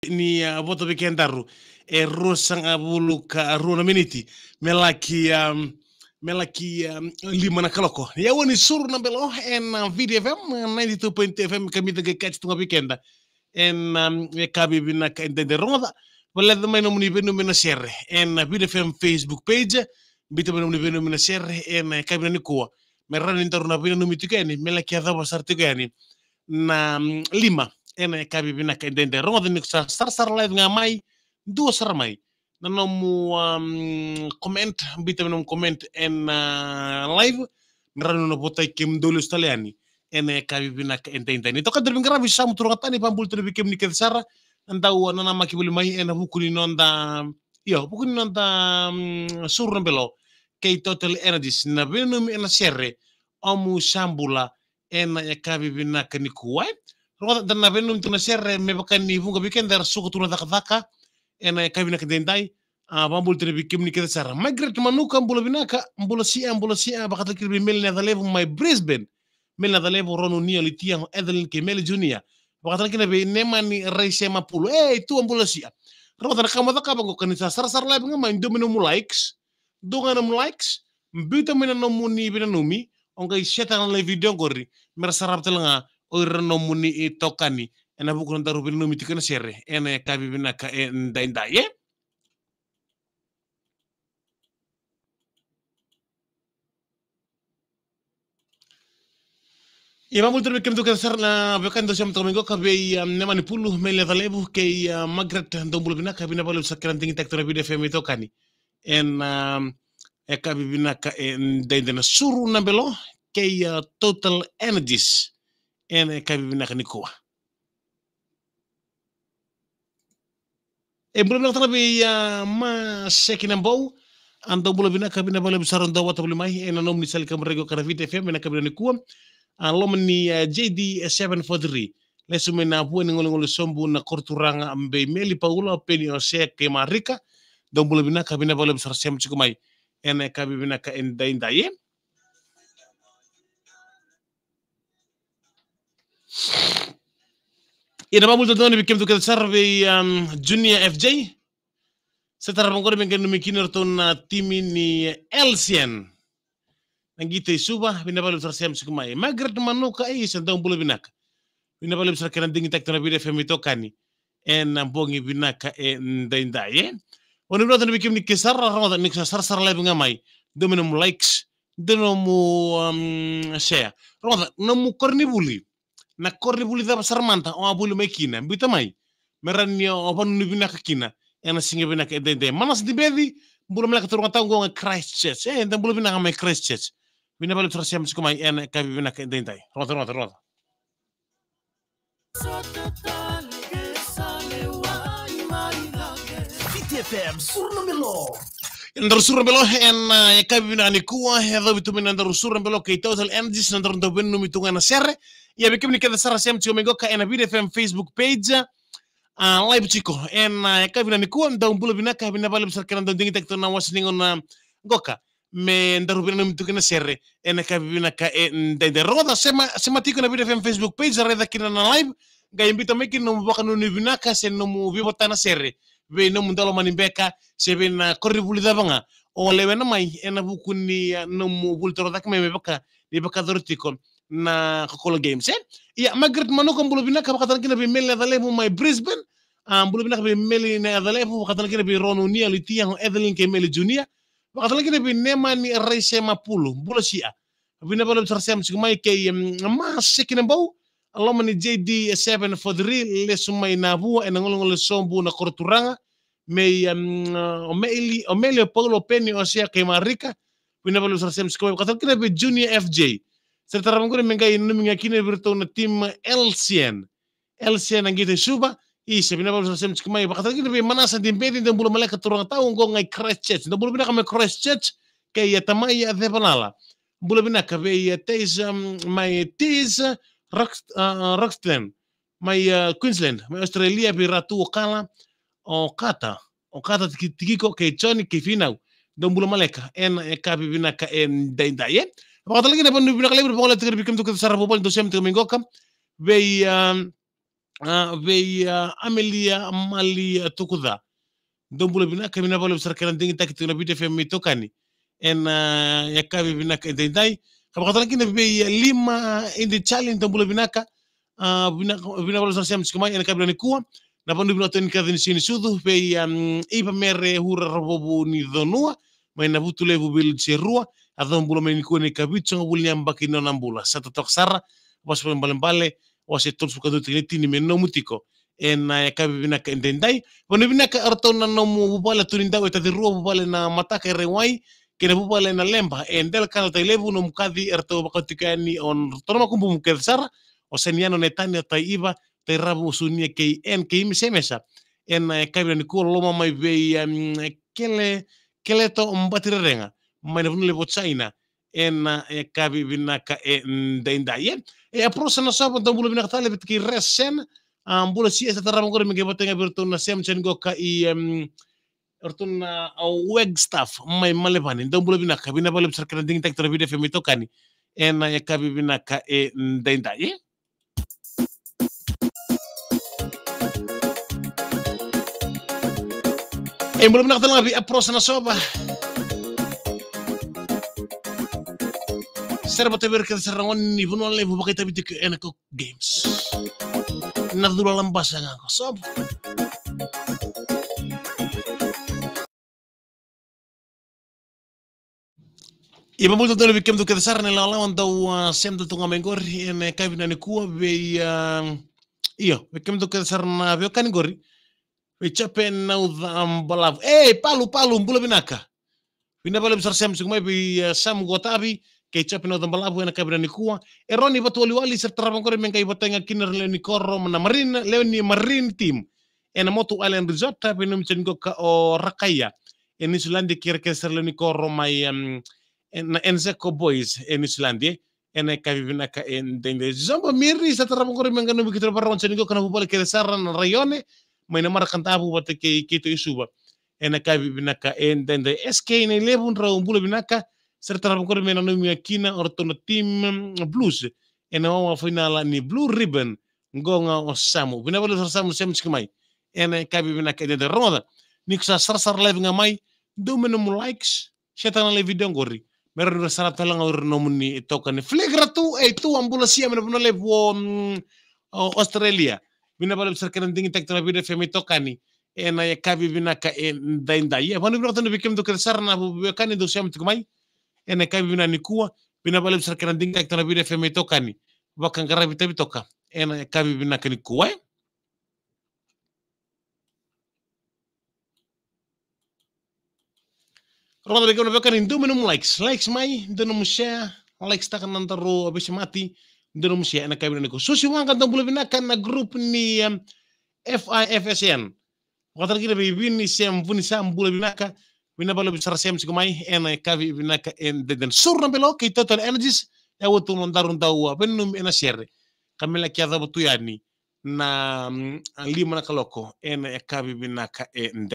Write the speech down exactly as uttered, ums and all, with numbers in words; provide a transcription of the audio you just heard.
ni, ah, vota vei kedaru. E ruasagavulu ka rua na miniti. Me laki, um, me laki, um, lima na kaloko. Ia, o ni Suru na Belo ena, ah, Viti F M, ah, ninety-two point two F M, ka mita qai kaci tu ga vei keda. Ena, um, yakavi vinaka edaidai, rogoca. Valeca mai nomuni veinanumi ena sere ena, ah, Viti F M Facebook page. Biuta mai nomuni veinanumi ena sere ena, ah, yakavi nikua. Me rawa ni daru na veinanumi tiko yani, me laki yacova sara tiko yani na, mm, lima ena yakavi vinaka edaidai. Rogoca ni sa sarasara live ga mai, dua sara mai na nomu, um, comment, biuta mai nomu comment ena, ah, live. Me rawa ni na votaki kemudou lesu tale yani ena yakavi vinaka edaidai. Ni toka dua na veiqaravi sa muturaka tani, vabula tale vei kemuni kece sara na dau nanamaki voli mai ena vuku ni noda, io, vuku ni noda, mm, Suru na Belo kei Total Energies. Na veinanumi ena sere, o mu sa bula ena yakavi vinaka nikua, e. Rogoca, da na veinanumi tu na sere me vaka ni vuqa vei keda era suka tu na cakacaka ena yakavi vinaka edaidai. Ah, vabula tale vei kemuni kece sara. Margaret Manuka, bula vinaka, bula sia, bula sia, vakatale kina vei Meli na Yacalevu mai Brisbane. Meli na Yacalevu, Ronu Nia, Litia, Evelyn kei Meli Junior. Vakatale kina vei Nemani Raise Mapulu. Ei, tu, bula sia. Rogoca, na ka mo cakava qo, ka ni sa sarasara live ga mai, dua mai nomu likes, dua ga nomu likes, biuta mai na nomuni veinanumi, o qai share-taka na live video qori me ra sarava tale ga o ira na nomuni itokani ena vuku ni nodaru veinanumi tiko ena sere ena yakavi vinaka edaidai, e. Ia, vabula tale vei kemudou kece sara na veiwekani dou sema toka mai qo, ka vei, um, Nemani Pulu, Meli na Yacalevu kei, uh, Margaret, dou bula vinaka, vinaka vakalevu sara kina na digitaki tu na Viti F M itokani ena, um, yakavi vinaka edaidai, na Suru na Belo kei, uh, Total Energies ena yakavi vinaka nikua. E, bula vinaka tale vei, ah, Maseki Nabou. A, dou bula vinaka, vinaka vakalevu sara dou vata voli mai ena nomuni sala ni kaburaki qo ka na Viti F M ena yakavi nikua. A, loma ni, ah, J D seven four three. Lesu mai Navua, ena golegole sobu na koro turaga vei Meli, Paula, Peni, Osea kei Marika. Dou bula vinaka, vinaka vakalevu sara sema tiko mai ena yakavi vinaka edaidai, e. Ia, na vabula tale tiko yani vei kemudou kece sara vei, um, Junior F J. Sa tarava qori me qai nanumi kina o ratou na timi ni L C N. Na qito i Suva, vinaka vakalevu sara sema tiko mai. Margaret Manuka, e, sa dou bula vinaka. Vinaka vakalevu sara kina na digitaki tu na Viti F M itokani ena bogi vinaka edaidai, e. O ni vinaka tale vei kemuni kece sara, rogoca, ni sa sarasara live ga mai, dua mai nomu likes, dua nomu, um, share. Rogoca, nomu koronivuli. Na koronivuli cava sara mada o a vuli mai kina, biuta mai. Me rawa ni o vananumi vinaka kina ena siga vinaka edaidai. Manasa Dibeci, bula maleka turaga tau qo ga i Christchurch. E, da bula vinaka mai Christchurch. Vinaka vakalevu sara sema tiko mai ena yakavi vinaka edaidai. Rogoca, rogoca, rogoca. Viti F M, Suru na Belo. Ena nodaru Suru na Belo ena, ah, yakavi vinaka nikua, e yacovi tu mai na nodaru Suru na Belo kei Total Energies, na nodaru dau veinanumi tu ga ena sere. Ia, vei kemuni kece sara sema tiko mai qo ka ena Viti F M Facebook page, ah, live tiko ena, ah, yakavi vinaka nikua, dou bula vinaka, vinaka vakalevu sara kina dou digitaki tu na wasa ni gauna qo ka me daru veinanumi tu kina na sere ena yakavi vinaka edaidai. Rogoca, sema, sema tiko na Viti F M Facebook page, raica kina na live, qai biuta mai kina nomu vakanuinui vinaka se nomu veivota na sere vei nomu daulomani beka se vei na koronivuli cava ga o lewena mai ena vuku ni, ah, nomu vuli toro cake mai me vaka ni vakayacori tiko na Coca-Cola Games, e. Ia, Margaret Manuka, bula vinaka, vakatale kina vei Meli na Yacalevu mai Brisbane. A, bula vinaka vei Meli na Yacalevu, vakatale kina vei Ronu Nia, Litia, Evelyn kei Meli Junior. Vakatale kina vei Nemani Raise Mapulu, bula sia. Vinaka vakalevu sara sema tiko mai kei, em, Maseki Nabou, a, loma ni J D seven four three, lesu mai Navua, ena golegole sobu na koro turaga. Mei, em, o Meli, o Meli, o Paula, o Peni, o Osea kei Marika. Vinaka vakalevu sara sema tiko mai. Vakatale kina vei Junior F J. Sa tarava qori me qai nanumi ga kina vei iratou na team L C N. L C N na qito i Suva. Isa, vinaka vakalevu sara sema tiko mai. Vakatale kina vei Manasa Dibeci, dou bula maleka turaga tau qo ga i Christchurch. Dou bula vinaka mai Christchurch. Kei, a, Tamai, a, Cevalala. Bula vinaka vei, a, Tais, um, mai Tais, a, Rox-, a, a, Roxton. Mai, a, Queensland. Mai Australia, vei Ratu, o Kala, o Kata. O Kata Tiki-, Tikiko kei Joni kei Finau. Dou bula maleka ena yakavi vinaka edaidai, e. Vakatale kina, vakanuinui vinaka levu, vakatale kina vei kemudou kece sara vovoli dou sema tiko mai qo ka. Vei, um, a, vei, a, Amelia Mali, a, Tukuca. Dou bula vinaka, vinaka vakalevu sara kena digitaki tu na Viti F M itokani. Ena, a, yakavi vinaka edaidai. Ka vakatale kina vei, a, Lima, a, Indi Charlie, dou bula vinaka. A, vinaka, vinaka vakalevu sara sema tiko mai, ena yakavi nikua. Na vanua vinaka tu ni kaci ni sini sucu, vei, a, Iva Mere Hura Ravovu ni Conua, mai na Vutulevu Village e Rua, a cau bula mai nikua ni ka vitusagavulu ni yabaki ni nona bula. Sa totoka sara, wase vakabalebale, wase tolusagavulu ka dua tikina e tini me nomu tiko. Ena yakavi vinaka edaidai. Vanua vinaka eratou na nomu vuvale Tunidau e Tacirua, vuvale na Mataka e Raiwai, kei na vuvale na Leba e Delakana, Tailevu, nomu kaci eratou vakatiko yani o ratou na makubumu kece sara, o Saniyano, Netani, o Taiva, Tairavu, o Sunia, kei En, kei Mesemesa. Ena yakavi nikua, loma mai vei, em, Kele, Keleto Batirerega, mai na vanua levu o China. Ena yakavi vinaka edaidai, e. E Aprosa Nasova, dou bula vinaka tale vei kei Resen. A, bula sia, sa tarava qori me qai vata ga vei ratou na Sam Sen Goka i, em, ratou na, a, Wagstaff mai Melevani. Dou bula vinaka, vinaka vakalevu sara kena digitaki tu na Viti F M itokani. Ena yakavi vinaka edaidai, e. E bula vinaka tale ga vei Aprosa Nasova. Sere vata vei ira kece sara na gone ni Vanua Levu vakaitavi tiko ena Games. Na cula Labasa ga qo, sobo. Ia, vakabula tale vei kemudou kece sara na ilawalawa dau, a, sema tale tu ga mai qori ena yakavi nikua vei, a, io, vei kemudou kece sara na veiwekani qori. Vei Jape Nauca Balavu. Ei, Palu, Palu, bula vinaka. Vinaka vakalevu sara sema tiko mai vei, e, Samu Gotavi kei Jape Nauca Balavu ena yakavi nikua. Eroni Vatuwaliwali, sere tarava qori me qai vata ga kina na lewe ni koro na Marine, lewe ni Marine team ena Motu Island Resort, veinanumi tiko qo ka o Rakaia e Niusiladi kei ira kece sara lewe ni koro mai, em, ena Enzeko Boys e Niusiladi, e. Ena yakavi vinaka edaidai. Zoba Miri, sa tarava qori me qai nanumi keitou na vakarorogo tiko qo ka na vuvale kece sara na Raione mai na Maraka Davu vata kei keitou i Suva. Ena yakavi vinaka edaidai. S K Nailevu, drau bula vinaka. Sere tarava qori me nanumi kina o ratou na team, mm, Blues ena wawa fainala ni Blue Ribbon. Qo ga o Samu. Vinaka vakalevu sara Samu, sema tiko mai. Ena yakavi vinaka edaidai. Rogoca, ni ko sa sarasara live ga mai, dou me nomu likes, share taka na live video qori me rawa ni ra sarava tale ga o ira na nomuni itokani. Flick Ratu, e, tu a bula sia mai na Vanua Levu o, mm, o Australia. Vinaka vakalevu sara kena digitaki tu na Viti F M itokani ena yakavi vinaka edaidai. Ia, vanua vinaka tale vei kemudou kece sara na veiwekani dou sema tiko mai ena yakavi vinaka nikua. Vinaka vakalevu sara kena digitaki tu na Viti F M itokani. Vakaqaravi tavi toka ena yakavi vinaka nikua, e. Rogoca vei kemuni na veiwekani, dou me nomu likes. Likes mai, dou nomu share. Likes taka na daru veisemati, dou nomu share ena yakavi vinaka nikua. Susi Waqa, dou bula vinaka na group ni, em, F I F S N. Vakatale kina vei Vini Sem Vunisa, bula vinaka. Vinaka vakalevu sara sema tiko mai ena yakavi vinaka edaidai. Suru na Belo kei Total Energies, e, au tu na daru dau, a, veinanumi ena sere ka me laki yacova tu yani na, mm, lima na kaloko ena yakavi vinaka edaidai.